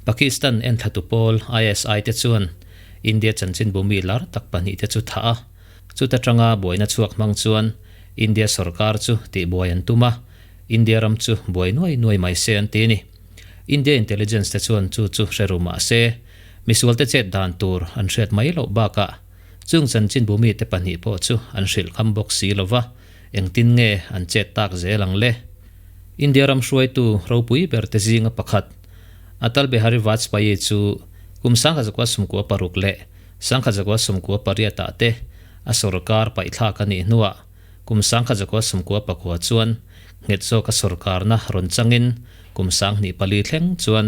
Pakistan enthlatu pawl ISI te chuan India chanchinbu mi lar tak pahnihte chu thah a, chuta tanga buaina chhuak hmang chuan India sorkar chu tihbuai an tum a, India ram chu buai nuai nuai mai se an ti a ni. India intelligence te chuan chu chu hre ru mah se, misualte chet dan tur an hriat mai loh bakah chung chanchinbu mite pahnih pawh chu an hrilh kham bawk si lo va, engtin nge an chet tak zel ang le? India ram hruaitu ropui ber te zinga pakhat Atal Bihari Vajpayee chu kum 1996 leh 1998 ah te a sorkar paihthlak a nih hnuah kum 1999 chuan nghet zawka sorkarna rawn changin kum 2004 thleng chuan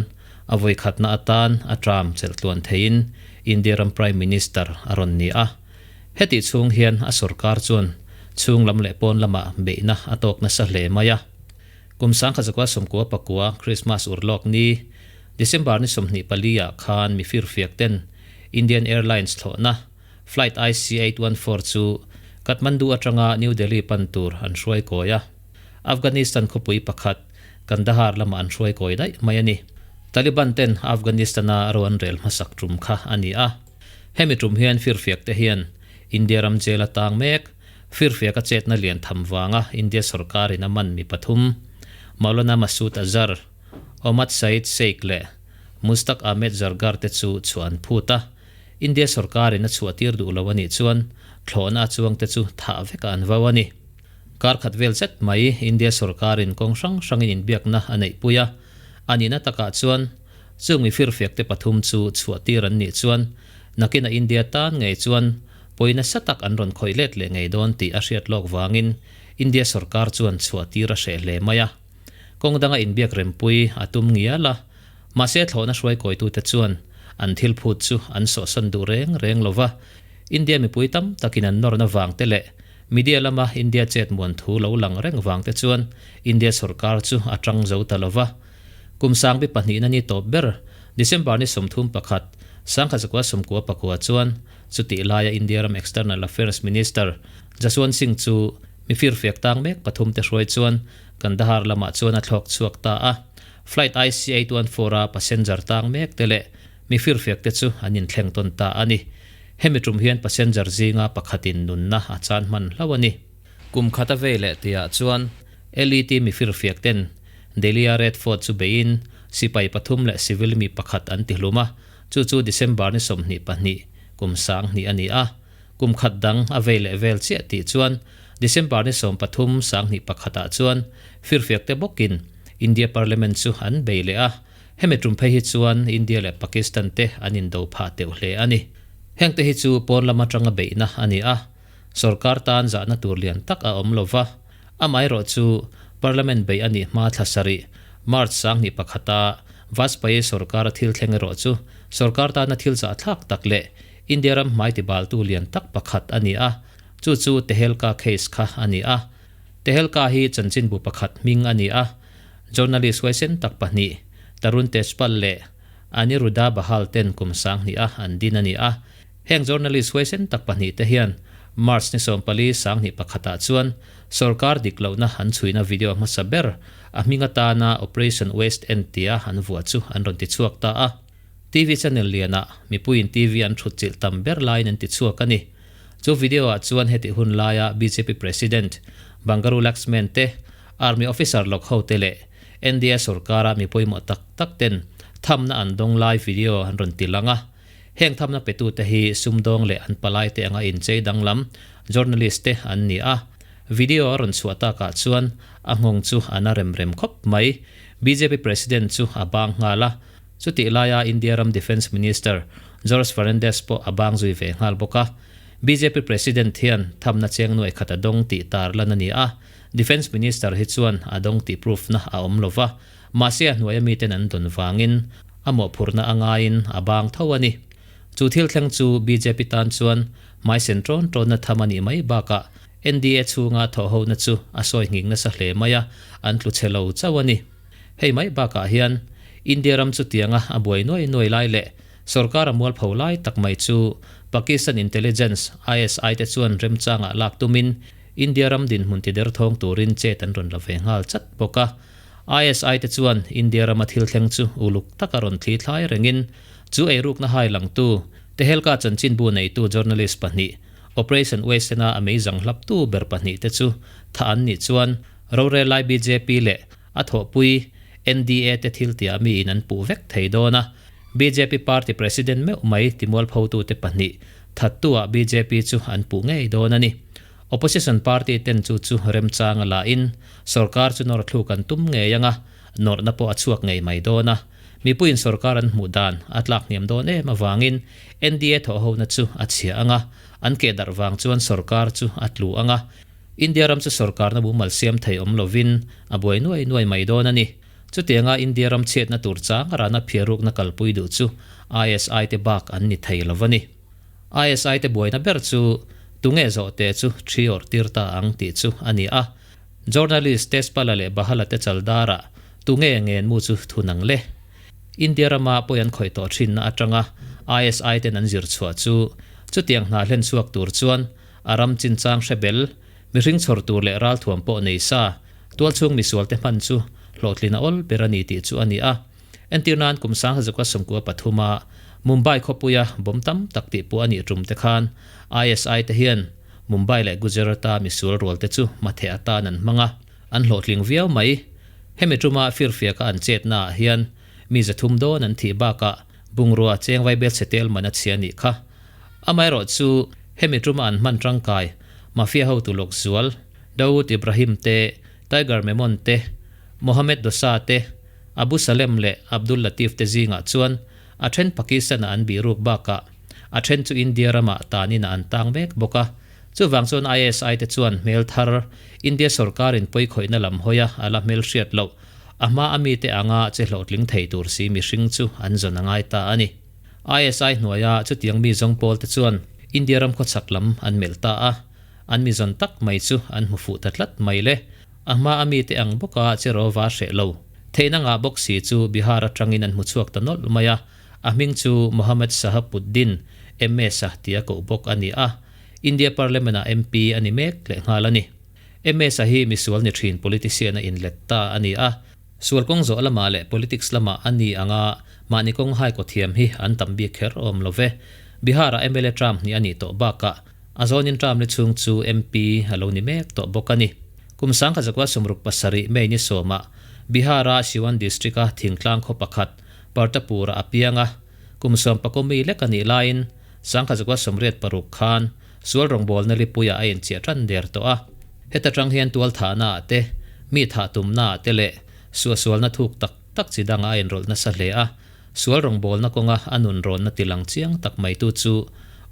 a vawikhatna atan a term chelhtluan theiin India ram Prime Minister a rawn ni a. Hetih chhung hian a sorkar chuan chhung lam leh pawn lamah beihna a tawk nasa hle mai a. Kum 1999 Krismas urlawk ni, December ni 24 ah khan mi firfiak ten Indian Airlines thlawhna Flight IC814 chu Kathmandu atanga New Delhi pan tur an hruai kawi a. Afghanistan khawpui pakhat Kandahar lamah an hruai kawi daih mai a ni. Taliban ten Afghanistan-a ro an rel hmasak tum kha a ni a. Hemi tum hian firfiak te hian India ram jail a tang mek. Firfiak a chetna lian tham vanga India sorkarin a man mi pathum, Maulana Masood Azhar, Omad Saeed Sheikh leh Mushtaq Ahmed Zargar te chu chhuah an phut a. India sorkarin a chhuahtir duh lo a nih chuan thlawhna a chuangte chu thah vekah an vau a ni. Kar khat vel zet mai India sorkarin kawng hrang hrangin inbiakna a neihpui a, a nihna takah chuan chung mi firfiakte pathum chu chhuahtir an nih chuan nakina India tan ngei chuan pawi nasa tak an rawn khawih let leh ngei dawn tih a hriat lawk vangin India sorkar chuan chhuahtir a hreh hle mai a. Kawng danga inbiak rempui a tum ngial a, Mahse thlawhna hruaikawitute chuan an thil phut chu an sawhsawn duh reng reng lo va, India mipui tam takin an nawrna vangte leh media lama India chet muan thu lo lang reng vangte chuan India sorkar chu a tang zo ta lo va. Kum sangbi pahnihna ni tawp ber December ni 31, 1999 chuan chutih laia India ram External Affairs Minister Jaswant Singh chu mi firfiak tang mek pathumte hruai chuan Kandahar lamah chuan a thlawk chhuak ta a. Flight IC814 a passenger tang mek te leh mi firfiak te chu an inthleng tawn ta a ni. Hemi tum hian passenger zinga pakhatin nunna a chan hman hlauh a ni. Kum khat a vei leh tihah chuan LET mi firfiak ten Delhi-a Red Fort chu beiin sipai pathum leh civil mi pakhat an tihlum a, chu chu December ni 22 kum 2000 a ni a. Kum khat dang a vei leh vel chiah tih chuan December ni 13 2001 ah chuan firfiak te bawkin India Parliament chu an bei leh a, hemi tum phei hi chuan India leh Pakistan te an indo phah teuh hle a ni. Heng te hi chu pawn lam atanga beihna a ni a, sorkar tan zahna tur lian tak a awm lo va, amaherawh chu Parliament beih a nih hma thla sarih, March 2001 a Vajpayee sorkara thil thleng erawh chu sorkar tana thil zahthlak tak leh India ram hmai tibaltu lian tak pakhat a ni a, chu chu Tehelka case kha a ni a. Tehelka hi chanchinbu pakhat hming a ni a, journalist huaisen tak pahnih, Tarun Tejpal leh Aniruddha Bahal ten kum 2000 a an din a ni a. Heng journalist huaisen tak pahnih te hian March ni 14 2001 ah chuan sorkar dik lohna an chhuina video hmasa ber a hming atana Operation West End tia an vuah chu an rawn tichhuak ta a. TV channel lianah mipuiin TV an thut chilh tam ber laiin an tichhuak a ni. Chu video-ah chuan hetih hun laia bjp President Bangaru Laxman te, Army officer lawk hote leh NDA sorkara mi pawimawh tak tak ten thamna an dawng lai video an rawn ti lang a. Heng thamna petute hi sumdawng leh an palaite anga inchei danglam journalist te an ni a. Video a rawn chhuah takah chuan a nghawng chu a na rem rem khawp mai. Bjp President chu a bang nghal a. Chutih laia India ram Defence Minister George Fernandes pawh a bang zui ve nghal bawk a. Bjp President hian thamna cheng nuai khat a dawng tih tar lan a ni a, Defence Minister hi chuan a dawng tih proof na a awm lo va, mahse a hnuaia miten an dawn vangin a mawhphurhna a ngaiin a bang tho a ni. Chu thil thleng chu bjp tan chuan hmaisen tawn tawnna tham a nih mai bakah NDA chhunga thawhhona chu a sawi nghing nasa hle mai a, an tlu chhe lo chauh a ni. Hei mai bakah hian India ram chutianga a buai nuai nuai lai leh sorkar a mualpho lai tak mai chu Pakistan Intelligence, ISI, te chuan remchangah lak tumin India ram dinhmun ti derthawng turin chet an rawn la ve nghal chat bawk a. ISI te chuan India rama thil thleng chu uluk taka rawn thli thlai rengin chu eirukna hai langtu Tehelka chanchinbu neitu journalist pahnih Operation Uaisena a meizang hlaptu ber pahnihte chu tha an nih chuan rorel lai bjp leh a thawhpui NDA te thil tia miin an puh vek thei dawn a, bjp party president meuh mai timualphotute pahnih thattu-ah bjp chu an puh ngei dawn a ni. Opposition party ten chu chu remchang a la in sorkar chu nawr thluk an tum ngei anga, nawrhna pawh a chhuak ngei mai dawn a. Mipuiin sorkar an hmuh dan a tlak hniam dawn em avangin NDA thawhhona chu a chhia anga, an keh darh vang chuan sorkar chu a tlu anga, India ram chu sorkarna mumal siam thei awm lovin a buai nuai nuai mai dawn a ni. Chutianga India ram chhiatna tur chang rana phiarukna kalpui duh chu ISI te bak an ni thei lo a ni. ISI te buaina ber chu tunge zawhte chu thi awrh tir ta ang tih chu a ni a. Journalist Tespala leh Bahala te chaldarah tunge ngenmu chu thun ang le? India rama pawi an khawih tawh thinna atanga ISI ten an zir chhuah chu chutiang hna hlen chhuak tur chuan a ram chinchang hre bel, mihring chhawr tur leh ralthuam pawh nei sa, tualchhung misualte hman chu hlawhtlin a awl ber a ni tih chu a ni a. Entir nan kum sanghazuka sawmkua pathuma Mumbai khawpuia bomb tam tak tih pawh a nih tum te khan ISI te hian Mumbai leh Gujarat-a misual rual te chu hmatheh atan an hmang a, an hlawhtling viau mai. Hemi tuma firfiaka an chetnaah hian mi zathum dawn an thih bakah bungrua cheng vaibel chhe tel man a chhia nih kha. Amaherawhchu hemi tuma an hman tangkai Mafia hotu lawk zual Dawood Ibrahim te, Tiger Memon te, Mohammed Dosa te, Abu Salem leh Abdul Latif te zingah chuan a then Pakistan-ah an bihruk bakah a then chu India ramah tanin ah an tang mek bawk a. Chuvang chuan ISI te chuan hmel thar India sorkarin pawikhawihna lam hawia a la hmel hriat loh a hma a mite anga che hlawhtling thei tur si mihring chu an zawn a ngai ta a ni. ISI hnuaia chutiang mi zawng pawl te chuan India ram khawchhak lam an melh ta a, an mi zawn tak mai chu an hmu fuh ta tlat mai le. A hma a mite ang bawka che rawva hreh lo. Theihna ngah bawk si chu Bihar atangin an hmu chhuak ta nawlh mai a, a hming chu Mohammed Shahabuddin, MS-a tia koh bawk a ni a, India Parliament-ah MP a ni mek leh nghal a ni. MS-a hi misual ni thin politician a inlet ta a ni a, sual kawng zawh lamah leh politics lamah a ni anga mahni kawng hai kaw thiam hi an tam bik kher awm lo ve. Bihar-ah mla term hnih a nih tawh bakah A zawnin term ni chhung chu MP a lo ni mek tawh bawk a ni. Kum sangkhat zakua 67 May ni sawmah Bihar-a Siwan District-a thingtlang khaw pakhat Partapur-ah a piang a. Kum sawmpakaw mi lek a nih laiin 1986 khan sual rawngbawlna lipuiah a inchiah tan der tawh a. Heta tang hian tualthahnaah te, mi thah tumnaah te leh suahsualna thuk tak tak chi dangah a inrawlh nasa hle a. Sual rawngbawlna kawnga a nun rawnna tilang chiang tak maitu chu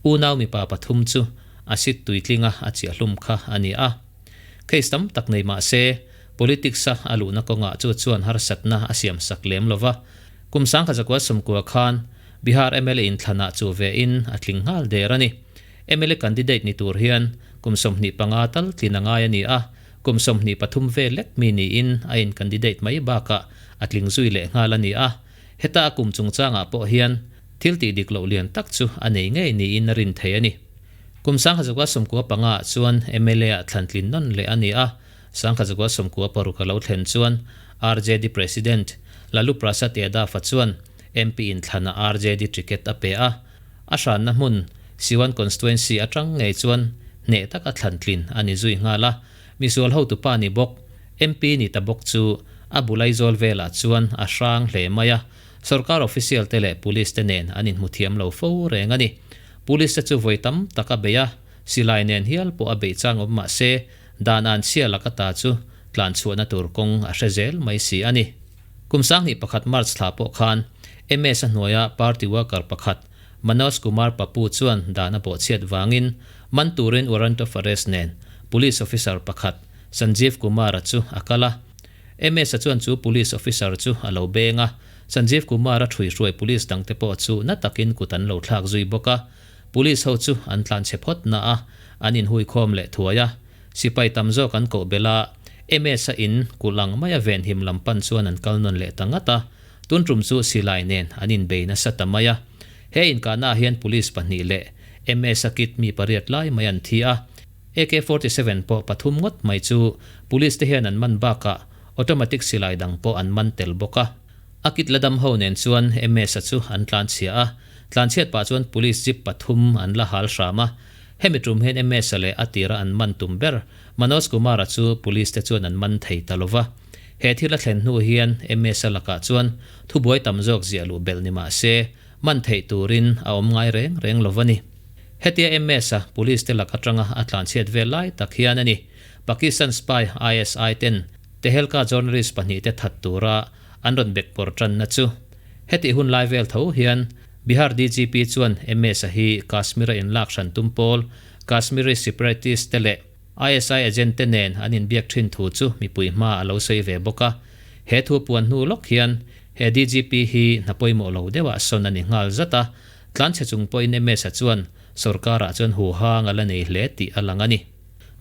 unau mipa pathum chu a sit tuitlinga a chiahhlum kha a ni a. Case tam tak nei mah se, politics-a a luhna kawngah chu chuan harsatna a siamsak lem lo va. Kum 1990 khan Bihar mla inthlanah chu vein a tling nghal der a ni. Mla candidate ni tur hian kum 25 tal tlin a ngai a ni a, kum 23 vel lek mi niin a in-candidate mai bakah a tling zui leh nghal a ni a. Heta a kum chungchangah pawh hian thil tih dik loh lian tak chu a nei ngei niin a rin thei a ni. Kum 1995 ah chuan mla ah thlan tlin nawn leh a ni a, 1996 a lo thlen chuan RJD President Lalu Prasad Yadav-a chuan MP inthlanah RJD ticket a pe a, a hranna hmun Siwan Constituency atang ngei chuan hneh taka thlan tlin a ni zui nghal a. Misual hotupa ni bawk, MP ni ta bawk chu a bul Aizawl velah chuan a hrang hle mai a, sorkar official te leh police te nen an inhmu thiam lo fo reng a ni. Police te chu vawi tam tak a bei a, silai nen hial pawh a beih chang awm mah se, dan an chhia laka ta chu tlan chhuahna tur kawng a hre zel mai si a ni. Kum 2001 March thla pawh khan MS a hnuaia party worker pakhat Manoj Kumar Papu chuan dan a bawhchhiat vangin man turin warrant of arrest nen police officer pakhat Sanjeev Kumar-a chu a kal a. MS-a chuan chu police officer chu a lo beng a, Sanjeev Kumar-a ṭhuihruai police dangte pawh chu na takin kut an lo thlak zui bawk a. Police ho chu an tlanchhe phawt na a, an inhuikhawm leh thuai a. Sipai tam zawk an koh belh a, MS-a in kulh ang maia venhim lam pan chuan an kal nawn leh ta ngat a. Tun tum chu silai nen an inbei nasa ta mai a. He inkahnaah hian police pahnih leh MS-a kit mi pariat lai mai an thi a. AK 47 pawh pathum ngawt mai chu police te hian an man bakah Automatic silai dang pawh an man tel bawk a. A kit la dam ho nen chuan MS-a chu an tlanchhia a, tlanchhiat pah chuan police jeep pathum an la hal hram a. Hemi tum hian MS-a leh a tira an man tum ber Manoj Kumar-a chu police te chuan an man thei ta lo va. He thil a thlen hnu hian MS-a lakah chuan thubuai tam zawk ziah luh belh ni mah se, man theih turin a awm ngai reng reng lo va ni. Hetia MS-a police te lak atanga a tlanchhiat vel lai tak hian a ni. Pakistan spy ISI ten Tehelka journalist pahnihte that tura an rawn bek pawr tanna chu. Hetih hun lai vel tho hian Bihar DGP chuan MS-a hi Kashmir-a inlak hran tum pawl Kashmiri separatist te leh ISI agent te nen an inbiak thin thu chu mipui hma a lo sawi ve bawk a. He thu puan hnu lawk hian he DGP hi hna pawimawh lo deuhah sawn a ni nghal zat a, tlanchhe chung pawhin MS-a chuan sorkarah chuan huhang a la nei hle tih a lang a ni.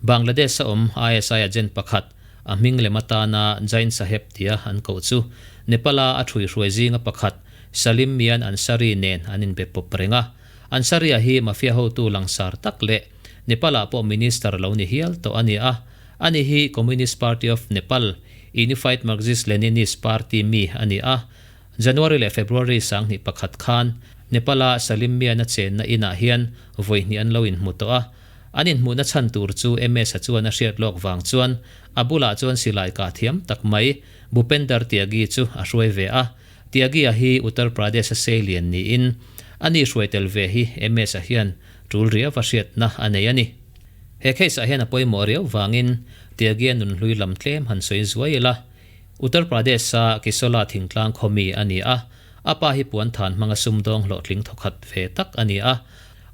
Bangladesh-a awm ISI agent pakhat, a hming lem atana Jain Saheb tia an koh chu Nepal-a a ṭhuihruai zinga pakhat Salim Mian Ansari nen an inbe pawp reng a. Ansari-a hi mafia hotu langsar tak leh Nepal-ah pawh minister lo ni hial tawh a ni a. Ani hi Communist Party of Nepal, Unified Marxist-Leninist Party mi a ni a. January leh February 2001 khan Nepal-a Salim Mian-a chenna inah hian vawi hnih an lo inhmu tawh a. An inhmuhna chhan tur chu MS-a chuan a hriat lawk vang chuan a bulah chuan silai kah thiam tak mai Bhupender Tyagi chu a hruai ve a. Tyagi-a hi Uttar Pradesh-a seilian niin ani hruai tel ve hi MS-a hian tul riauva hriatna a nei a ni. He case-ah hian a pawimawh riau vangin Tyagi-a nunhlui lam tlem han sawi zuai ila. Uttar Pradesh-a Kisola thingtlang khaw mi a ni a, a pa hi puanthan hmanga sumdawng hlawhtling thawkhat ve tak a ni a.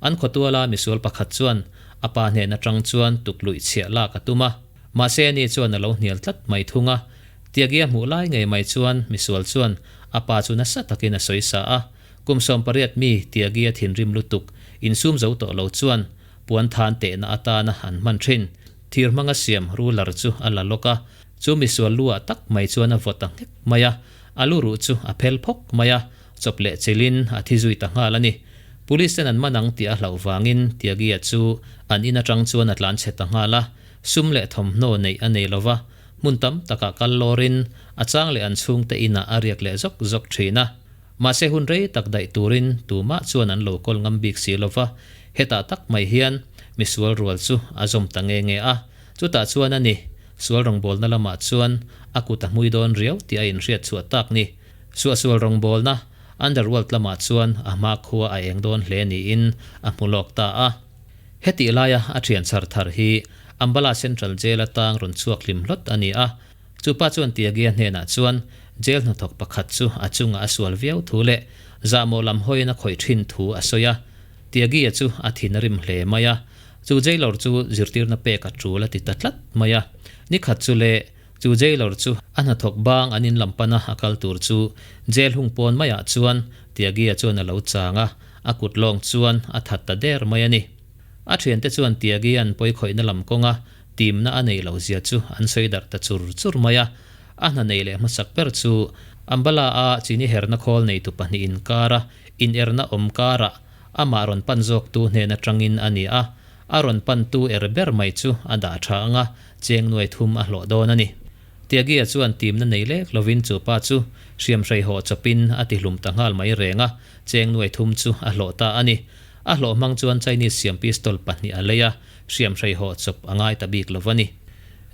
An khawtuala misual pakhat chuan a pa hnen atang chuan tukluih chhiah lak a tum a, mahse ani chuan a lo hnial tlat mai thung a. Tiagia hmuh lai ngei mai chuan misual chuan a pa chu nasa takin a sawi sa a. Kum 18 mi Tiagia thinrim lutuk insum zo tawh lo chuan puanthan tehna atana an hman thin thir hmanga siam ruler chu a la lawk a. Chu misual lu ah tak mai chuan a vawt a nghek mai a, a lu ruh chu a phel phawk mai a, chawp leh chilhin a thi zui ta nghal a ni. Police ten an man ang tih a hlauh vangin Tyagi-a chu an in atang chuan a tlan chhe ta nghal a, sum leh thawmhnaw neih a nei lova, hmun tam takah kal lawrin a chang leh an chhungte inah a riak leh zawk zawk thin a. Mahse hun rei tak daih turin tumah chuan an lo kawl ngam bik si lova, hetah tak mai hian misual rual chu a zawm ta nge nge a, chutah chuan a ni, sual rawngbawlna lamah chuan a kut a hmui dawn riau tih a inhriat chhuah tak ni. Suahsual rawngbawlna Underworld lamah chuan a hma khua a eng dawn hle niin a hmu lawk ta a. Hetih laia a thian chhar thar hi Ambala Central Jail atang rawn chhuak hlim hlawt a ni a. Chupa chuan Tyagi-a hnenah chuan jail hnathawk pakhat chu a chungah a sual viau thu leh zahmawh lam hawiin a khawih thin thu a sawi a. Tyagi-a chu a thin a rim hle mai a. Chu jailor chu zirtirna pek a tul a ti ta tlat mai a. Nikhat chu leh Chu jailor chu a hnathawk bang an in lam pana a kal tur chu jail hung pawn maiah chuan Tyagi-a chuan a lo chang a, a kut lawng chuan a that ta der mai a ni. A thiante chuan Tyagi-a'n pawikhawihna lam kawnga timna a nei lo zia chu an sawi darh ta chur chur mai a. A hna nei leh hmasak ber chu Ambala-a chini herna khawl neitu pahnih inkara inerna awm karah amah rawn pan zawktu hnen atangin a ni a, a rawn pantu er ber mai chu a dah tha ang a, cheng nuai thum a hlawh dawn a ni. Tyagi-a chuan timna nei lek lovin chu pa chu hriam hrei haw chawpin a ti hlum ta nghal mai reng a, cheng nuai thum chu a hlawh ta a ni. A hlawh hmang chuan Chinese siam pistol pahnih a lei a, hriam hrei haw chawp a ngai ta bik lo a ni.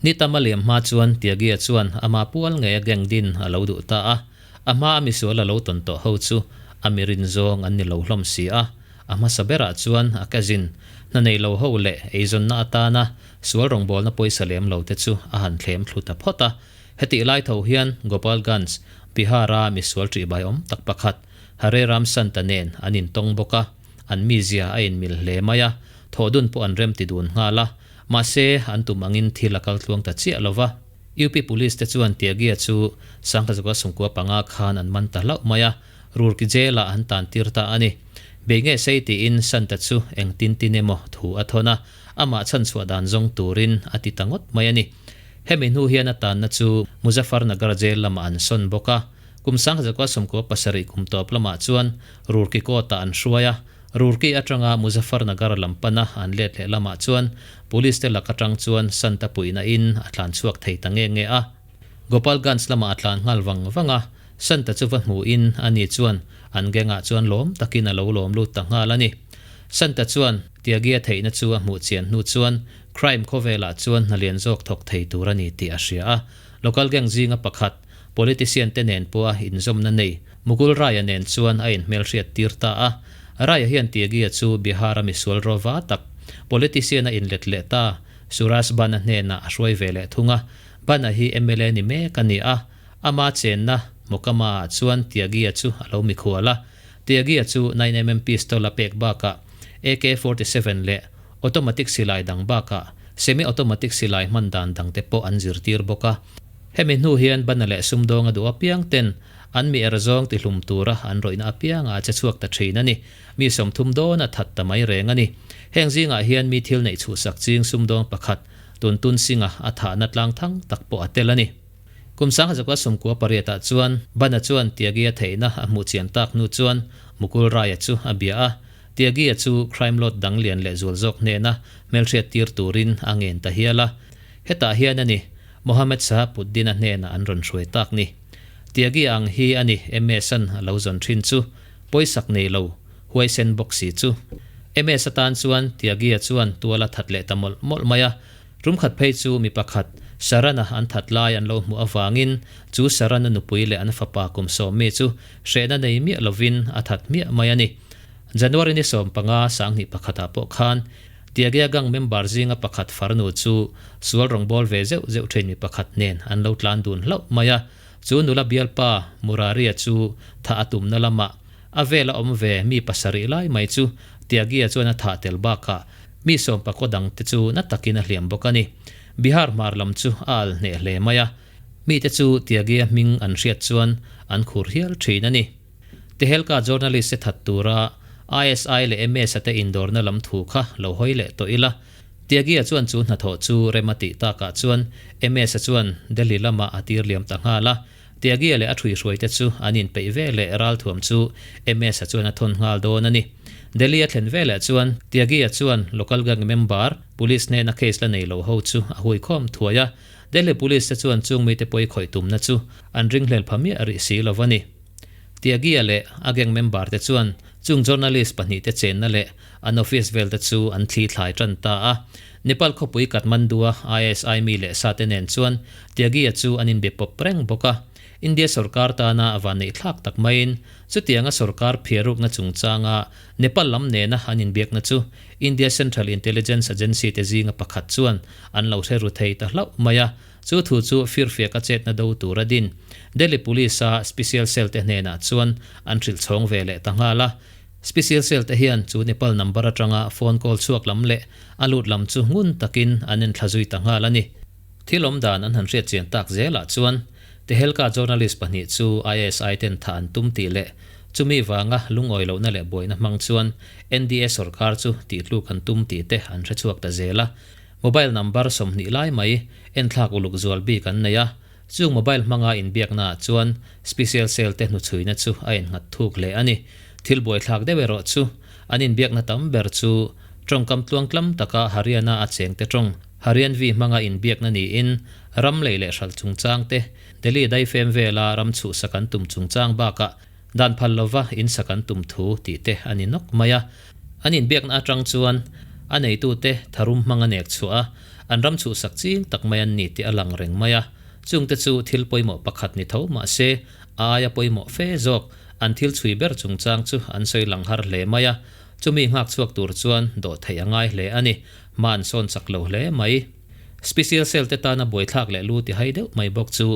Ni tam a liam hma chuan Tyagi-a chuan ama pual ngei a gang din a lo duh ta a, a hma a misual a lo tawn tawh ho chu a mirin zawng an ni lo hlawm si a, a hmasa berah chuan a cousin hna nei lo ho leh eizawnna atana Sual rawngbawlna pawisa lem lo te chu a han thlem thlu ta phawt a. Hetih lai tho hian Gopalganj, Bihar-a misual ṭihbai awm tak pakhat, Hare Ram Santa nen an intawng bawk a, an mizia a inmil hle mai a, thawhdun pawh an remti dun nghal a. Mahse, an tum angin thil a kal tluang ta chiah lo va. UP Police te chuan Tyagi-a chu Sangkhazuka Sungkua panga khan an man ta hlauh mai a, Roorkee Jail-ah an tantir ta a ni. Bei nge sei tiin Santa chu engtin tin emaw thu a thawn a, amah chhanchhuah dan zawng turin a ti ta ngawt mai a ni. Hemi hnu hian a tanna chu Muzaffarnagar Jail lamah an sawn bawk a, kum 1997 kum tawp lamah chuan Roorkee Court-ah an hruai a, Roorkee atanga Muzaffarnagar lam pana an let leh lamah chuan Police te lak atang chuan Santa puihna in a tlan chhuak thei ta nge nge a. Gopalganj lamah a tlan nghal vang vang a, Santa chu va hmuhin ani chuan an gang-ah chuan lawm takin a lo lawm lut ta nghal a ni. Santa chuan Tyagi a theihna chu a hmuh chian hnu chuan crime khawvelah chuan hna lian zawk thawk thei tur a ni tih a hria a. Local gang zinga pakhat, politician te nen pawha inzawmna nei Mukul Raya nen chuan a inhmelhriat tir ta a. Raya hian Tyagi-a chu Bihar-a misual rawva tak, politician a inlet leh ta, Suraj Bana hnenah a hruai ve leh thung a. Bana hi mla ni mek a ni a, ama chenna Mokama-ah chuan Tyagi-a chu a lo mikhual a. Tyagi-a chu 9mm pistol a pek bakah AK 47 leh automatic silai dang bakah semi-automatic silai hman dan dangte pawh an zirtir bawk a. Hemi hnu hian Bana leh sumdawng a duh apiang ten an mi er zawng tihlum tura an rawihna apiangah a che chhuak ta thin a ni. Mi 30 dawn a that ta mai reng a ni. Heng zingah hian mi thil neih chhuhsak ching sumdawng pakhat Tuntun Singh-a a thahna tlang thang tak pawh a tel a ni. Kum 1998 ah chuan Bana chuan Tyagi-a theihna a hmuh chian tak hnu chuan Mukul Rai-a chu a bia a. Tyagi-a chu crime lord dang lian leh zual zawk hnena hmelhriat tir turin a ngen ta hial a. Hetah hian a ni, Mohammed Sahabuddin-a hnenah an rawn hruai tak ni. Tyagi-a ang hi a ni MS-a'n a lo zawn thin chu. Pawisak nei lo, huaisen bawk si chu. MS atan chuan Tyagi-a chuan tual a that leh ta mawlh mawlh mai a. Tum khat phei chu mi pakhat Saran-a an that lai an lo hmuh avangin chu Saran-a nupui leh an fapa kum sawmmi chu hrehna nei miah lovin a that hmiah mai a ni. January ni 15 21 ah pawh khan Tyagi-a gang member zinga pakhat farnu chu sual rawngbâwl ve zeuh zeuh ṭhin mi pakhat nen an lo tlan dun hlauh mai a. Chu nula bialpa Muraria chu thah a tumna lamah a vela awm ve mi pasarih lai mai chu Tyagi-a chuan a thah tel bakah mi sawmpakaw dangte chu na takin a hliam bawk a ni. Bihar hmar lam chu a al hneh hle mai a, mite chu Tyagi-a hming an hriat chuan an khur hial thin a ni. Tehelka journalist te that tura ISI leh MS-a te indawrna lam thu kha lo hawi leh tawh ila, Tyagi-a chuan chu hnathawh chu rem a tih takah chuan MS-a chuan Delhi lamah a tir liam ta nghal a. Tyagi-a leh a ṭhuihruaite chu an inpeih ve leh ralthuam chu MS-a chuan a thawn nghal dawn a ni. Delhi a thlen ve leh chuan Tyagi-a chuan local gang member, police hnena case la nei lo ho chu a huikhawm thuai a. Delhi police te chuan chung mite pawi khawih tumna chu an ringhlel pha miah rih si lo a ni. Tyagi-a leh a gang member te chuan chung journalist pahnihte chenna leh an office vel te chu an thli thlai tan ta a. Nepal khawpui Kathmandu-a ISI mi leh sa te nen chuan Tyagi-a chu an inbe pawp reng bawk a. India sorkar tana a vanneih thlak tak maiin chutianga sorkar phiarukna chungchanga Nepal lam nena an inbiakna chu India Central Intelligence Agency te zinga pakhat chuan an lo hre ru thei ta hlauh mai a. Chu thu chu firfiaka chetna do tur a din. Delhi Police-a Special Cell te hnenah chuan an hrilh chhawng ve leh ta nghal a. Special Cell te hian chu Nepal number atanga phone call chhuak lam leh a lut lam chu ngun takin an enthla zui ta nghal a ni. Thil awm dan an han hriat chian tak zelah chuan Tehelka journalist pahnih chu ISI ten thah an tum tih leh chumi vanga lungawi lohna leh buaina hmang chuan NDA sorkar chu tihtluk an tum tih te an hre chhuak ta zel a. Mobile number 20 lai mai enthlak uluk zual bik an nei a, chung mobile hmanga inbiaknaah chuan Special Cell te hnuchhuina chu a innghat thuk hle a ni. Thil buaithlak deuh erawh chu an inbiakna tam ber chu tawngkam tluangtlam taka Haryana a chengte tawng Haryanvi hmanga inbiakna niin ram lei leh hralh chungchang te, Delhi daifem vela ram chhuhsak an tum chungchang bakah dan phal lova insak an tum thu tih te a ni nawk mai a. An inbiakna atang chuan a neitute tharum hmang a nek chhuah a, an ram chhuhsak ching tak mai an ni tih a lang reng mai a. Chungte chu thil pawimawh pakhat ni tho mah se, a aia pawimawh fe zawk an thil chhui ber chungchang chu an sawi lang har hle mai a. Chumi nghak chhuak tur chuan dawh theih a ngai hle a ni. Hma an sawn chak lo hle mai. Special Cell te tana buaithlak leh lu ti hai deuh mai bawk chu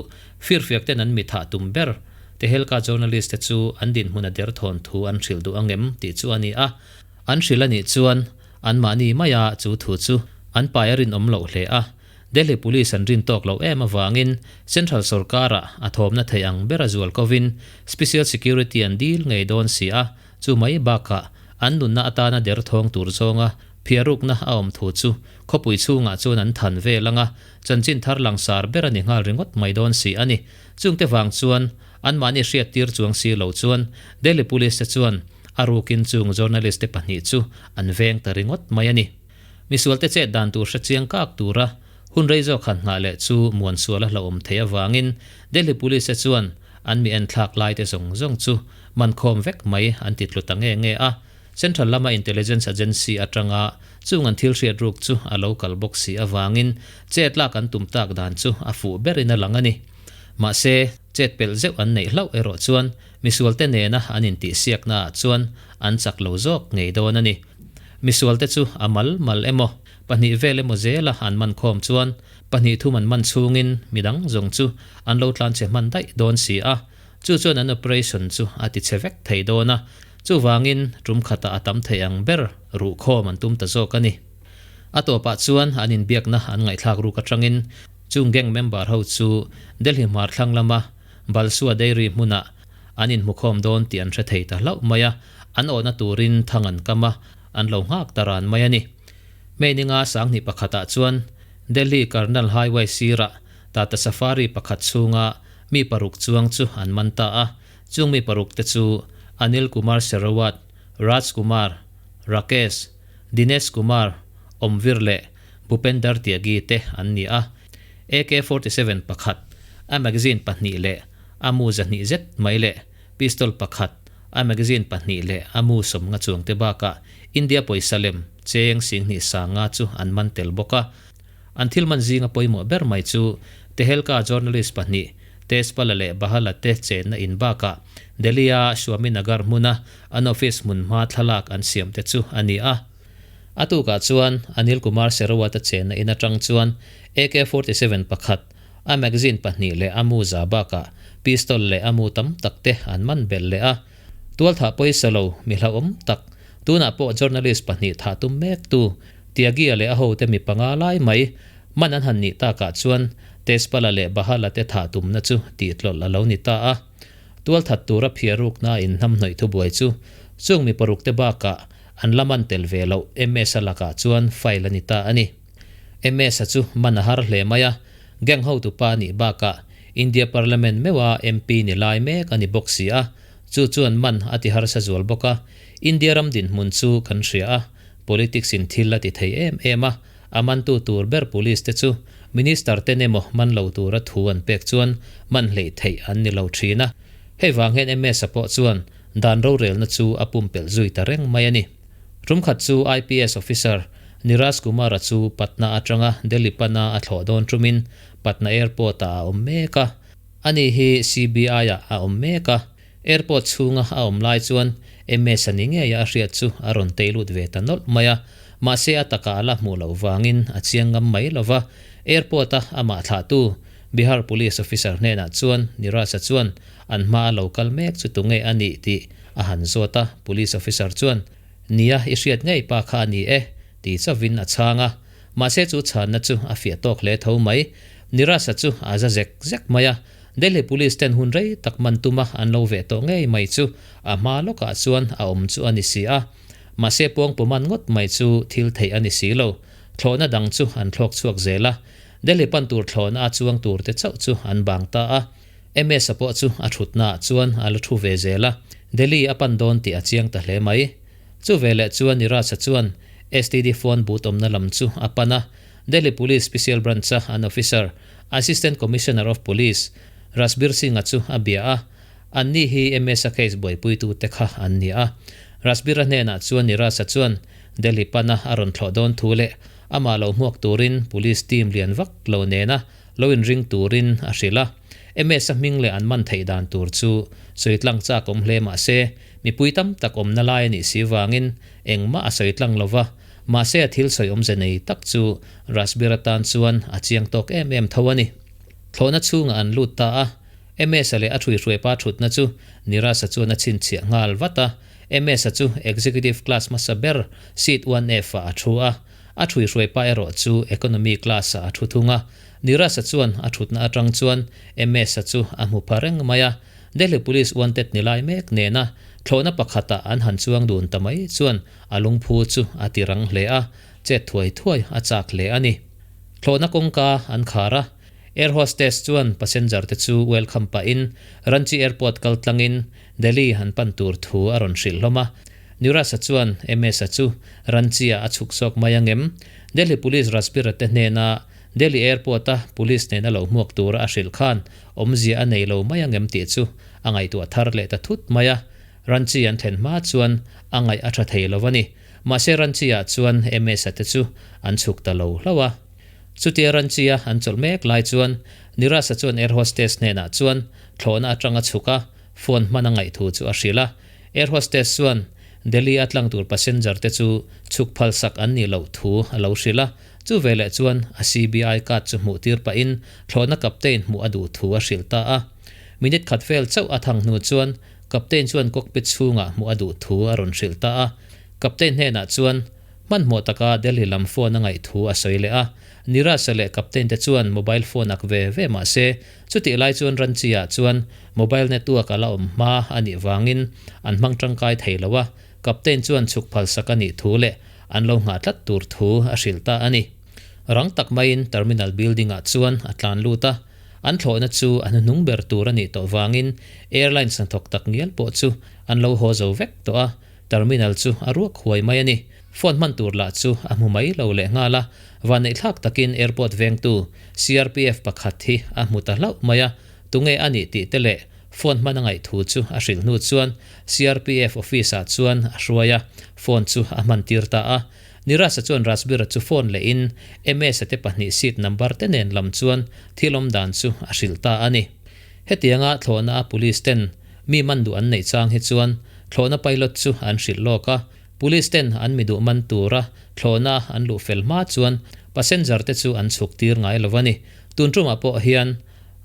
firfiak ten an mi thah tum ber Tehelka journalist te chu an dinhmun a derthawn thu an hrilh duh angem tih chu a ni a. An hrilh a nih chuan anmahni maia chu thu chu an pai a rinawm loh hle a. Delhi Police an rin tawk loh em avangin Central sorkarah a thawmna theih ang ber a zual kovin Special Security an dil ngei dawn si a, chu mai bakah an nunna atana derthawng tur zawnga phiarukna a awm thu chu khawpui chhungah chuan an than vel anga chanchin thar langsar ber a ni nghal ringawt mai dawn si a ni. Chungte vang chuan anmahni hriattir chuang si lo chuan Delhi Police te chuan a rukin chung journalist te pahnih chu an veng ta ringawt mai a ni. Misualte chet dan tur hre chiang kak tura. Hun rei zawk han nghah leh chu muan sual a hlauhawm thei avangin Delhi Police te chuan an mi enthlak lai te zawng zawng chu man khawm vek mai an ti tlu ta nge nge a. Central lama Intelligence Agency atanga chung an thil hriat ruk chu a lo kal bawk si avangin chet lak an tum tak dan chu a fuh berin a lang a ni. Mahse, chet pelh zeuh an neih hlauh erawh chuan misualte nena an intihsiaknaah chuan an chak lo zawk ngei dawn a ni. Misualte chu a mal mal emaw, pahnih vel emaw zela an man khawm chuan pahnih thum an man chhungin midang zawng chu an lo tlanchhe hman daih dawn si a, chu chuan an operation chu a tichhe vek thei dawn a, chuvangin tum khatah a tam thei ang ber ruhkhawm an tum ta zawk a ni. A tawpah chuan an inbiakna an ngaihthlak ruk atangin chung gang member ho chu Delhi hmar thlang lama Balsua Dairy hmunah an inhmukhawm dawn tih an hre thei ta hlauh mai a, an awhna turin thang an kam a, an lo nghak ta ran mai a ni. May ninga sanghnih pakhatah chuan Delhi Karnal Highway sirah Tata Safari pakhat chhunga mi paruk chuang chu an man ta a, chung mi paruk te chu Anil Kumar Sherawat, Raj Kumar, Rakesh, Dinesh Kumar, Omvir leh Bhupender Tyagi te an ni a. AK 47 pakhat, a magazine pahnih leh a mu zahnih zet mai leh pistol pakhat, a magazine pahnih leh a mu sawmnga chuang te bakah India pawisa lem cheng singhnih sanga chu an man tel bawk a. An thil man zinga pawimawh ber mai chu Tehelka journalist pahnih Tejpala leh Bahala te chenna in bakah Delhi-a Swaminagar hmuna an office hmunhma thlalak an siam te chu a ni a. A tukah chuan Anil Kumar Sherawat-a chenna in atang chuan AK 47 pakhat, a magazine pahnih leh a mu za bakah pistol leh a mu tam tak te an man belh leh a. Tualthah pawisa lo mi hlauhawm tak, tunah pawh journalist pahnih thah tum mek tu Tyagi-a leh a hote mi panga lai mai man an han nih takah chuan Tejpala leh Bahala te thah tumna chu tihtlawlh a lo ni ta a. Tualthat tura phiar rukna inhnamhnawih thubuai chu chung mi paruk te bakah an la man tel ve loh MS-a lakah chuan file a ni ta a ni. MS-a chu man a har hle mai a, gang hotupa a nih bakah India Parliament meuha MP ni lai mek a ni bawk si a, chu chuan man a ti harsa zual bawk a. India ram dinhmun chu kan hria a, politics in thil a ti thei em em a, a mantu tur ber police te chu Minister ten emaw man lo tura thu an pek chuan man hleih theih an ni lo thin a. Hei vang hian MS-a pawh chuan dan rorelna chu a pumpelh zui ta reng mai a ni. Tumkhat chu IPS officer Niraj Kumar-a chu Patna atanga Delhi pana a thlawh dawn tumin Patna Airport-ah a awm mek a. Ani hi CBI-ah a awm mek a. Airport chhunga a awm lai chuan MS-a ni ngeia a hriat chu a rawn tei lut ve ta nawlh mai a. Mahse a takah a la hmuh loh vangin a chiang ngam mai lo va. Airport-a amah thlahtu Bihar Police officer hnenah chuan Niraj-a chuan an hma a lo kal mek chu tunge a nih tih a han zawt a, Police officer chuan, Nia, i hriat ngei pa kha a ni e, ti chauhin a chhang a. Mahse chu chhanna chu a fiah tawk hle tho mai. Niraj-a chu a za zek zek mai a, Delhi Police ten hun rei tak man tuma an lo veh tawh ngei mai chu a hma lawkah chuan a awm chu a ni si a. Mahse puangpu man ngawt mai chu thil theih a ni si lo. Thlawhna dang chu an thlawk chhuak zel a. Delhi pan tur thlawhna a chuang tur te chauh chu an bang ta a. MS-a pawh chu a thutnaah chuan a la thu ve zel a, Delhi a pan dawn tih a chiang ta hle mai. Chu veleh chuan Niraj-a chuan STD phone booth awmna lam chu a pan a, Delhi Police Special Branch-a an officer, Assistant Commissioner of Police, Rajbir Singh-a chu a bia a. Anni hi MS-a case buaipuitute kha an ni a. Rajbir-a hnenah chuan Niraj-a chuan Delhi pana a rawn thlawh dawn thu leh amah lo hmuak turin Police team lian vak lo nena lo inring turin a hrilh a. MS-a hming leh an man theih dan tur chu sawi tlang chak awm hle mah se, mipui tam tak awmna lai a nih si vangin engmah a sawi tlang lo va, mahse a thil sawi awmze nei tak chu Rajbir atan chuan a chiang tawk em em tho a ni. Thlawhna chhungah an lut ta a, MS-a leh a ṭhuihruaipa ṭhutna chu Niraj-a chuan a chhinchhiah nghal vat a. MS-a chu Executive Class hmasa ber seat 1F ah a ṭhu a, a ṭhuihruaipa erawh chu Economy Class ah a ṭhu thung a. Niraj-a chuan a ṭhutna aṭang chuan MS-a chu a hmu pha reng mai a. Delhi Police wanted ni lai mek nena thlawhna pakhatah an han chuang dun ta mai chuan a lungphu chu a ti rang hle a, chet thuai thuai a chak hle a ni. Thlawhna kawngka an khar a. Air hostess chuan passenger te chu welcome pahin Ranchi Airport kal tlangin Delhi han pan tur thu a rawn hrilh hlawm a. Niraj-a chuan MS-a chu Ranchi-ah a chhuk zawk mai angem? Delhi Police Rajbir-a te hnena Delhi Airport-a Police nena lo hmuak tura a hrilh khan awmzia a nei lo mai angem tih chu a ngaihtuah thar leh ta thut mai a. Ranchi an thlen hma chuan a ngaih a tha thei lo a ni. Mahse Ranchi-ah chuan MS-a te chu an chhuk ta lo hlauh a. Chutia Ranchi-a an chawlh mek lai chuan Nirasa chuan air hostess hnenah chuan thlawhna atanga chhuk a, phone hman a ngaih thu chu a hrilh a. Air hostess chuan Delhi a tlang tur passenger te chu chhuk phal sak an nih loh thu a lo hrilh a. Chu veleh chuan a CBI card chu hmuh tir pahin thlawhna captain hmuh a duh thu a hrilh ta a. Minute khat vel chauh a thang hnu chuan captain chuan cockpit chhungah hmuh a duh thu a rawn hrilh ta a. Captain hnenah chuan hmanhmawh taka Delhi lam phone a ngaih thu a sawi leh a. Niraj-a leh captain te chuan mobile phone ak ve ve mah se chutih lai chuan Ranchi-ah chuan mobile network a la awm hma a nih vangin an hmang tangkai thei lo a. Captain chuan chhuk phalsak a nih thu leh an lo nghah tlat tur thu a hrilh ta a ni. Rang tak maiin terminal building-ah chuan a tlan lut a, an thlawhna chu a hnuhnung ber tur a nih tawh vangin airlines hnathawk tak ngial pawh chu an lo haw zo vek tawh a, terminal chu a ruak huai mai a ni. Phone hman tur lah chu a hmu mai lo leh nghal a, vanneihthlak takin airport vengtu CRPF pakhat hi a hmu ta hlauh mai a, tunge a nih tih te leh Phone hman a ngaih thu chu a hrilh hnu chuan CRPF office-ah chuan a hruai a, phone chu a hman tir ta a. Nirasa chuan Rajbir-a chu phone lehin MS-a te pahnih seat number te nen lam chuan thil awm dan chu a hrilh ta a ni. Hetianga thlawhna a police ten mi man duh an neih chang hi chuan thlawhna pilot chu an hrilh lawk a, police ten an mi duh man tura thlawhna an luh fel hma chuan passenger te chu an chhuk tir ngai lo a ni. Tun tumah pawh hian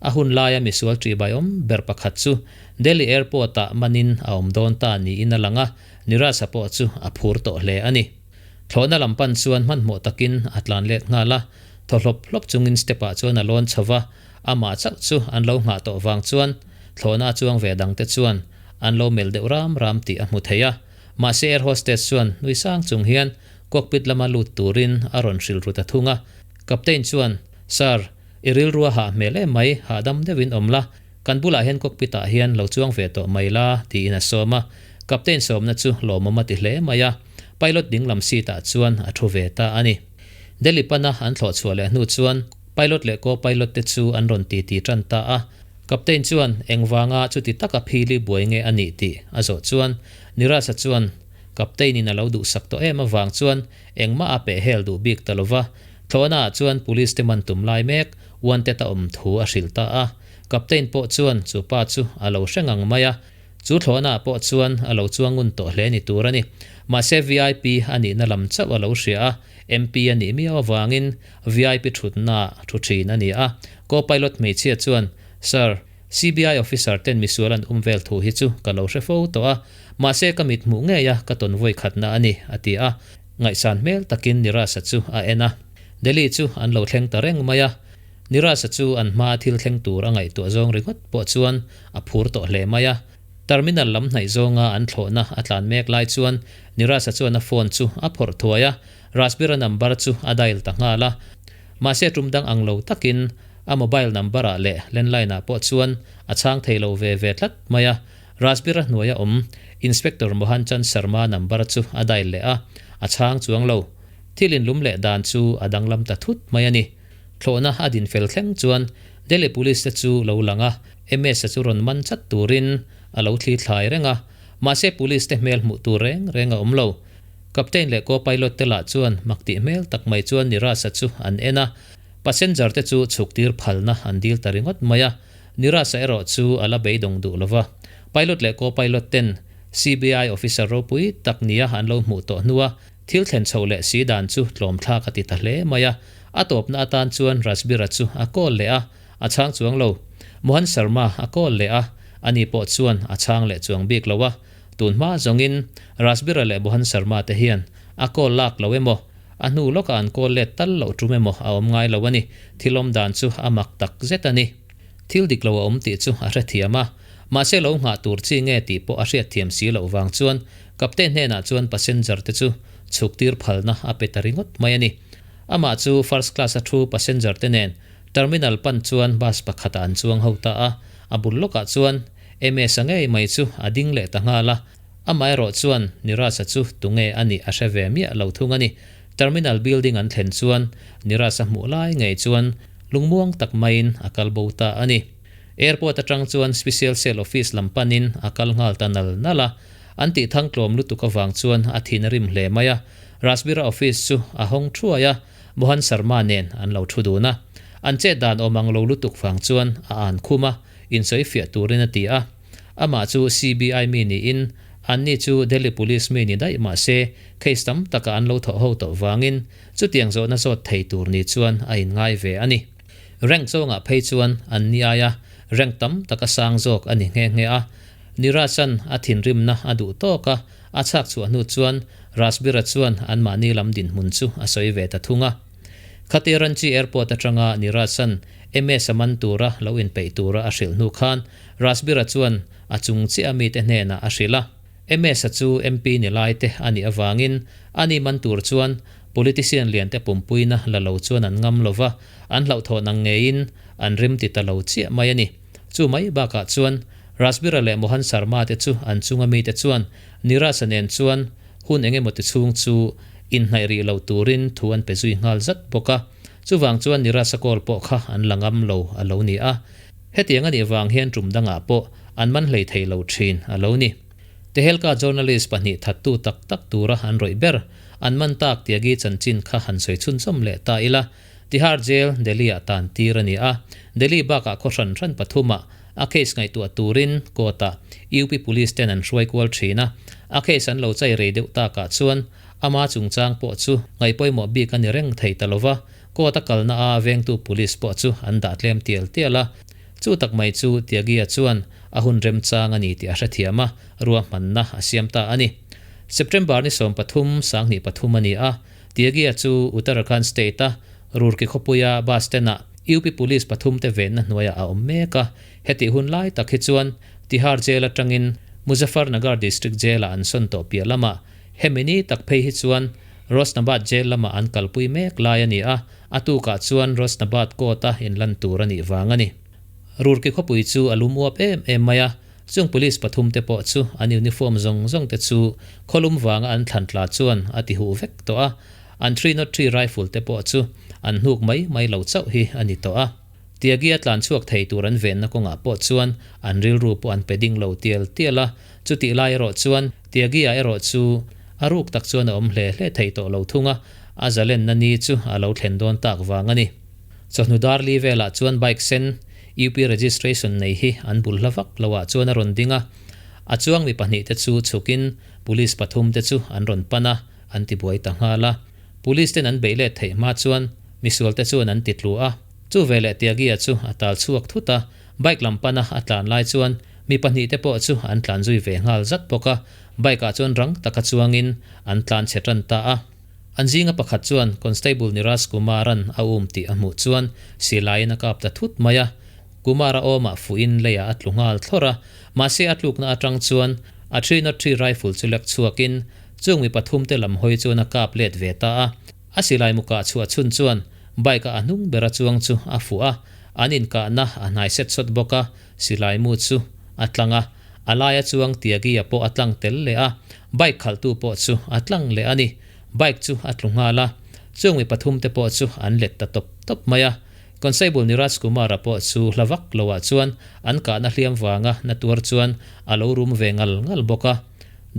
A hun laia misual ṭihbaiawm ber pakhat chu Delhi Airport-ah manin a awm dawn ta niin a lang a, Niraj-a pawh chu a phur tawh hle a ni. Thlawhna lam pan chuan hmanhmawh takin a tlan let nghal a, thaw hlawp hlawp chungin step-ah chuan a lawn chho va, amah chauh chu an lo nghah tawh vang chuan thlawhna a chuang ve dangte chuan an lo melh deuh ram ram tih a hmu thei a. Mahse air hostess chuan nui sang chung hian cockpit lama lut turin a rawn hrilh ru ta thung a. Captain chuan, Sir, I rilru a hah hmel em mai, hahdam deuhin awm la, kan bulah hian cockpit ah hian lo chuang ve tawh mai la, tiin a sawm a. Captain sawmna chu lawmawm a ti hle mai a, pilot dinglam seat ah chuan a thu ve ta a ni. Delhi pana an thlawh chhuah leh hnu chuan pilot leh co-pilot te chu an rawn titi tan ta a. Captain chuan engvanga chuti taka phili buai nge a nih tih a zawh chuan Niraj-a chuan Captain in a lo duhsak tawh em avang chuan engmah a pehhel duh bik ta lova, Thlawhnaah chuan police te man tum lai mek Wanted a awm thu a hrilh ta a. Captain pawh chuan chu pa chu a lo hre ngang mai a. Chu thlawhnaah pawh chuan a lo chuang ngun tawh hle ni tur a ni. Mahse VIP a nihna lam chauh a lo hria a, MP a nih miau avangin VIP thutnaah thu thin a ni a. Co-pilot hmeichhia chuan, Sir, CBI officer ten misual an um vel thu hi chu ka lo hre fo tawh a, mahse ka mit hmuh ngei a ka tawn vawi khatna a ni, a ti a. Ngaihsan hmel takin Nirasa chu a en a. Delhi chu an lo thleng ta reng mai a. Nirasa chu an hmaa thil thleng tur a ngaihtuah zawng ringawt pawh chuan a phur tawh hle mai a. Terminal lam hnaih zawnga an thlawhna a tlan mek lai chuan Nirasa chuan a phone chu a phawrh thuai a, Rajbir-a number chu a dial ta nghal a. Mahse tum dang ang lo takin a mobile number-ah leh landline-ah pawh chuan a chhang thei lo ve ve tlat mai a. Rajbir-a hnuaia awm Inspector Mohan Chand Sharma number chu a dial leh a, a chhang chuang lo. Thil inlum leh dan chu a danglam ta thut mai a ni. Thlawhna a din fel thleng chuan Delhi Police te chu lo lang a, MS-a chu rawn man chat turin a lo thli thlai reng a. Mahse Police te hmel hmuh tur reng reng a awm lo. Captain leh co-pilot te lah chuan mak tih hmel tak mai chuan Niraj-a chu an en a, passenger te chu chhuk tir phalna an dil ta ringawt mai a. Niraj-a erawh chu a la beidawng duh lo va, pilot leh co-pilot ten CBI officer ropui tak nia an lo hmuh tawh hnua thil thlen chhoh leh si dan chu tlawmthlak a ti ta hle mai a. A tawpna atan chuan Rajbir-a chu a call leh a, a chhang chuang lo. Mohan Sharma a call leh a, ani pawh chuan a chhang leh chuang bik lo a. Tun hma zawngin Rajbir-a leh Mohan Sharma te hian a call lak lo emaw, a hnu lawkah an call let tal loh tum emaw a awm ngai lo a ni. Thil awm dan chu a mak tak zet a ni. Thil dik lo a awm tih chu a hrethiam a, mahse lo nghah tur chi nge tih pawh a hriatthiam si loh vang chuan Captain hnenah chuan passenger te chu chhuk tir phalna a pe ta ringawt mai a ni. Amah chu first class a thu passenger te nen terminal pan chuan bus pakhatah an chuang ho ta a, a bul lawkah chuan MS-a ngei mai chu a ding leh ta nghal a, amaherawh chuan Niraj-a chu tunge a nih a hre ve miah lo thung a ni. Terminal building an thlen chuan Niraj a hmuh lai ngei chuan lungmuang tak maiin a kal bo ta a ni. Airport atang chuan Special Cell Office lam panin a kal nghal ta nal nal a, an tih thang tlawm lutuk avang chuan a thin a rim hle mai a. Rajbira office chu a hawng thuai a, Mohan Sharma nen an lo thu dun a. An chet dan awm ang lo lutuk vang chuan a an khum a, insawi fiah turin a ti a. Amah chu CBI mi niin, anni chu Delhi Police mi ni daih mah se, case tam taka an lo thawh ho tawh vangin chutiang zawhna zawt thei tur ni chuan a inngai ve a ni. Rank zawngah phei chuan an ni aia rank tam taka sang zawk a ni nghe nghe a. Niraj-a'n a thinrimna a duh tawk a, a chhak chhuah hnu chuan Rajbir-a chuan anmahni lam dinhmun chu a sawi ve ta thung a. Khati Ranchi Airport atanga Niraj-a'n MS a man tura lo inpeih tura a hrilh hnu khan Rajbir-a chuan a chung chiah mite hnenah a hrilh a. MS-a chu MP ni lai te a nih avangin a ni man tur chuan politician lian te pumpuina la lo chuan an ngam lo va, an hlauhthawn ang ngeiin an rim ti ta lo chiah mai a ni. Chu mai bakah chuan Rajbir-a leh Mohan Sharma te chu an chunga mite chuan Niraj-a nen chuan hun eng emaw ti chhung chu inhnaih rih lo turin thu an pe zui nghal zat bawk a. Chuvang chuan Niraj-a call pawh kha an la ngam lo a lo ni a. Hetiang a nih vang hian tum dangah pawh an man hlei thei lo thin a lo ni. Tehelka journalist pahnih thattu tak tak tura an rawih ber an man tak Tyagi chanchin kha han sawi chhunchawm leh ta ila, Tihar Jail, Delhi-ah tan tir a ni a. Delhi bakah khaw hran hran pathumah a case ngaihtuah turin court-ah UP Police ten an hruai kual thin a. A case an lo chai rei deuh takah chuan ama chungchang pawh chu ngaihpawimawh bik a ni reng thei ta lova, Court a kalna a vengtu police pawh chu an dah tlem tial tial a, chu tak mai chu Tyagi-a chuan a hun remchang a ni tih a hrethiam a, ruahmanna a siam ta a ni. September ni 13, 2003 a ni a, Tyagi-a chu Uttarakhand state-a Roorkee khawpuia bus stand-ah UP Police pathumte venna hnuaiah a awm mek a, hetih hun lai tak hi chuan Tihar Jail atangin Muzaffarnagar District Jail-ah an sawn tawh piah lamah hemi ni tak phei hi chuan Rosnabad Jail lamah an kalpui mek lai a ni a, a tukah chuan Rosnabad Court-a inlan tur a nih vang a ni. Roorkee khawpui chu a lum uap em em mai a, chung police pathumte pawh chu an uniform zawng zawngte chu khawlum vanga an thlan tla chuan a ti huh vek tawh a, an 303 rifle te pawh chu an hnuk mai mai lo chauh hi a ni tawh a. Tyagi-a tlan chhuak thei tur an venna kawngah pawh chuan an rilru pawh an pe ding lo tial tial a, chutih lai erawh chuan Tyagi-a erawh chu a ruk tak chuan a awm hle hle thei tawh lo thung a, a zalenna ni chu a lo thlen dawn tak vang a ni. Chawhnu dar li velah chuan bike sen UP registration nei hi an bul hla vak loah chuan a rawn ding a, a chuang mi pahnihte chu chhukin police pathumte chu an rawn pan a, an tibuai ta nghal a. Police ten an beih let theih hma chuan misualte chuan an ti tlu a, chu veleh Tyagi-a chu a tal chhuak thut a, bike lam pana a tlan lai chuan mi pahnihte pawh chu an tlan zui ve nghal zat bawk a, bike ah chuan rang taka chuangin an tlan chhe tan ta a. An zinga pakhat chuan Constable Niraj Kumar-a'n a um tih a hmuh chuan silaiin a kap ta thut mai a, Kumar-a awmah fuhin leiah a tlu nghal thlawr a, mahse a tlukna atang chuan a 303 rifle chu lek chhuakin Chung mi pathumte lam hawi chuan a kap let ve ta a, a silai mu kah chhuah chhun chuan bike a a hnung bera chuang chu a fuh a, an inkahna a hnai set sawt bawk a, silai mu chu a tlang a, a laia chuang Tyagi-a pawh a tlang tel leh a, bike khalhtu pawh chu a tlang leh a ni. Bike chu a tlu nghal a, chung mi pathumte pawh chu an let ta tawp tawp mai a. Constable Niraj Kumar-a pawh chu hla vak loah chuan an kahna hliam vanga na tuar chuan a lo rum ve ngal ngal bawk a.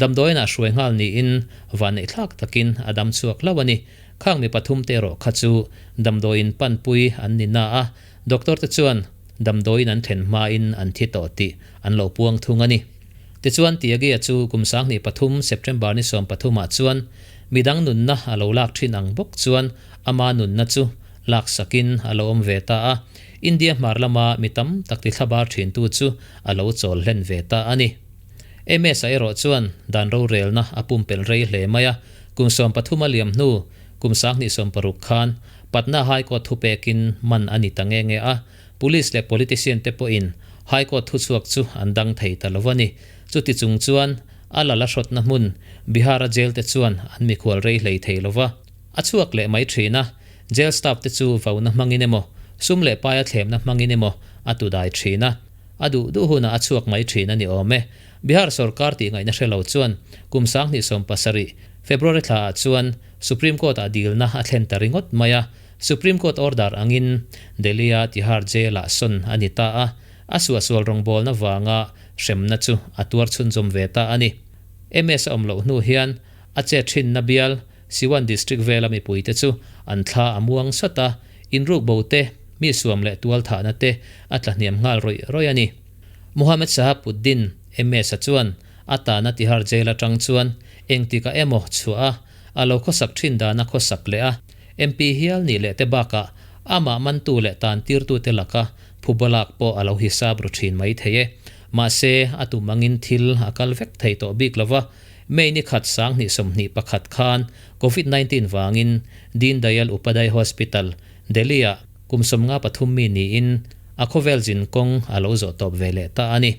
Damdawiinah hruai nghal niin vanneih thlak takin a dam chhuak hlauh a ni. Khang mi pathumte erawh kha chu damdawiin panpui an ni na a, doctor te chuan damdawiin an thlen hmain an thi tawh tih an lo puang thung a ni. Tichuan Tyagi-a chu kum 2003 September ni 13 ah chuan midang nunna a lo lak thin ang bawk chuan ama nunna chu laksakin a lo awm ve ta a, India hmar lama mi tam tak ti thlabar thintu chu a lo chawl hlen ve ta a ni. MS-a erawh chuan dan rorelna a pumpelh rei hle mai a, kum 13 a liam hnu kum 2016 khan Patna High Court thupekin man a ni ta nge nge a, Police leh politician te pawhin High Court thuchhuak chu an dang thei ta lo a ni. Chuti chung chuan a lal a hrawtna hmun Bihar-a jail te chuan an mikhual rei hlei thei lo va, a chhuak leh mai thin a, jail staff te chu vauna hmangin emaw, sum leh paia thlemna hmangin emaw a tudai thin a. A duh duh hunah a chhuak mai thin a ni awm e. Bihar sorkar tih ngaihna hre lo chuan kum 2017. February thlaah chuan Supreme Court-ah dilna a thlen ta ringawt mai a, Supreme Court order angin Delhi-a Tihar Jail-ah sawn a ni ta a, a suahsual rawngbawlna vanga hremna chu a tuar chhunzawm ve ta a ni. MS a awm loh hnu hian a chet thinna bial Siwan District vela mipuite chu an thla a muang sawt a, inruk bo te, mi suam leh tual thahna te a tlahniam nghal rawih rawih a ni. Mohammed Shahabuddin, MS-a chuan a tana Tihar Jail atang chuan engtikah emaw chhuah a, a lo khawsak thin dana khawsak leh a, MP hial nih leh te bakah amah mantu leh tantirtute laka phubalak pawh a lo hisap ru thin mai thei e. Mahse, a tum angin thil a kal vek thei tawh bik lo va, May ni khat 2021 khan Covid 19 vangin Deen Dayal Upadhyay Hospital, Delhi-ah kum 53 mi niin a khawvel zin kawng a lo zawh tawp ve leh ta a ni.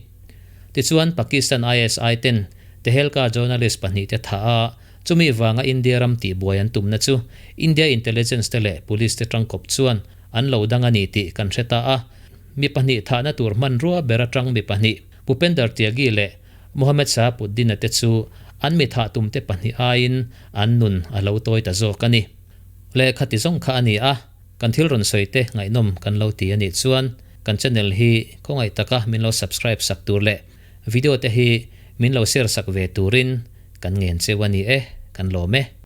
Tichuan, Pakistan ISI ten Tehelka journalist pahnihte thah a, chumi vanga India ram tihbuai an tumna chu India intelligence te leh police te tangkawp chuan an lo dang a ni tih kan hre ta a. Mi pahnih thahna tur hmanrua ber atang mi pahnih Bhupender Tyagi leh Mohammed Shahabuddin-a te chu an mi thah tumte pahnih aiin an nun a lo tawi ta zawk a ni. Lehkha ti zawng kha a ni a, kan thil rawn sawi te ngaihnawm kan lo ti a nih chuan kan channel hi khawngaih taka min lo subscribe sak tur leh video te hi min lo share sak ve turin kan ngen cheu a ni e, kan lawm e.